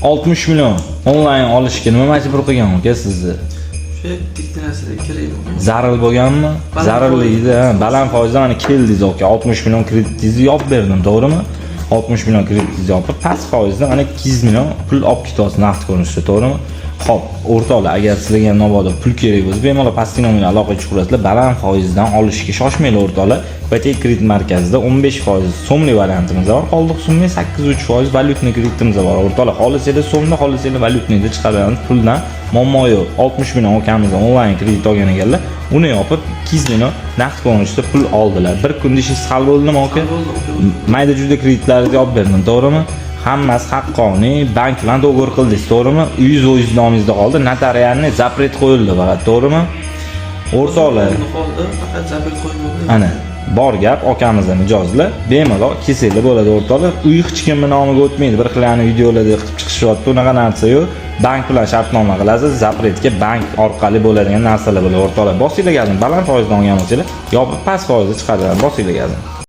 60 million onlayn olishga nima majbur qilgan, aka, sizni? Shu bitta narsalar kerak bo'lgan. Zaril bo'lganmi? Baland Zararli, ha, baland foizdan mana keldingiz, aka, 60 million kreditingizni yopib berdim, to'g'rimi? 60 million kreditingizni yopib, past foizdan mana 200 million pul olib ketyapsiz naqd ko'rinishda, to'g'rimi? Xo'p, o'rtoqlar, agar sizlarga ham mabodo pul kerak bo'lsa, bemalol pastki nomerga aloqaga chiqaverasizlar. Baland foizdan olishga shoshmanglar, o'rtoqlar. Ipoteka kredit markazida 15% so'mli variantimiz bor, qoldiq summa 8,3% валютный kreditimiz bor, o'rtoqlar. Xohlasanglar so'mda, xohlasanglar валютный da chiqaramiz, puldan muammo yo'q. 60 million akamiz onlayn kredit olgan ekanlar, uni yopib 200 million naqd ko'rinishda pul oldilar. Bir kunda ishingiz hal bo'ldimi, aka? Hal bo'ldi, aka. Mayda juda kreditlaringizni yopib berdim, to'g'rimi? Hammasi haqqoniy, bank bilan договор qildingiz, to'g'rimi? Uyingiz o'zingiz nomingizda qoldi, нотариальный запрет qo'yildi faqat, to'g'rimi? O'rtoqlar, Qoldi, faqat запрет qo'yilmadi. Ana bor gap, akamizdan mijozlar bemalol kelsanglar bo'ladi, o'rtoqlar. Uy hech kimni nomiga o'tmaydi. Bir xil videolarda qilib chiqishyapti, unaqa narsa yo'q. Bank bilan shartnoma qilasiz, запрет ga bank orqali bo'ladigan narsalar bo'ladi, o'rtoqlar. Bosinglar gazini, baland foizdan olgan bo'lsanglar, yopib past foizda chiqaradi. Bosinglar gazini.